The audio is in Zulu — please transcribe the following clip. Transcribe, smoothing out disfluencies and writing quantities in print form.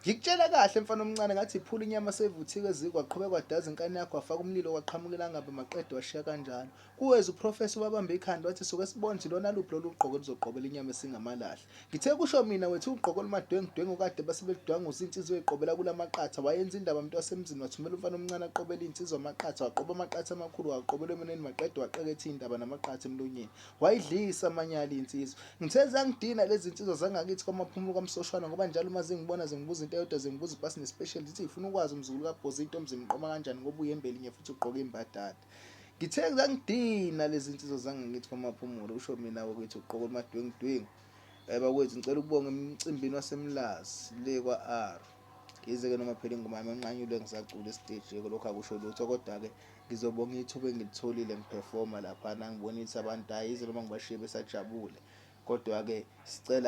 Ngikutshela kahle mfana omncane ngathi iphula inyama sevuthiwe eziko waqhubeka wadaza inkani yakho wafaka umlilo kwaqhamuka ilangabi maqede washiya kanjalo. Kuweza uprofessor wabamba ikhanda wathi suke sibone ukuthi lona luphi lolu gqoko elizoqobela inyama esingamalahle. Ngithe kusho mina wethu ugqoko olumadwengudwengu kade base beludwanguza insizwa eyiqobela kulamaqatha wayenza indaba muntu wasemzini wathumela umfana omncane aqobele insizwa amaqatha waqoba amaqatha amakhulu waqobela emunweni maqede waqeketha indaba namaqatha emlonyeni wayidlisa amanyala insizwa. Ngithe zangidina lezi nsizwa zangakithi kwaMaphumulo kwaMsoshwana ngoba njalo uma zingibona zingibuza into eyodwa zingibuza ipasi nespecial zithi zifuna ukwazi umzukulu kaBhoza intombi zimqoma kanjani ngoba uyembelinye futhi ugqoke imbadada. Ngithe zangidina lezi nsizwa zangakithi kwaMaphumulo usho mina ukuthi ugqoka olumadwengudwengu. Eh bakwethu ngicela ukubonga emcimbini waseMlazi le kwa-R. Yize-ke noma phela ingoma yami enqanyulwe ngisacula esiteji lokho akusho lutho kodwa-ke ngizobonga ithuba engilitholile ngiphefoma laphana ngibonise abantu hhayi yize noma ngibashiye besajabule kodwa-ke sicela.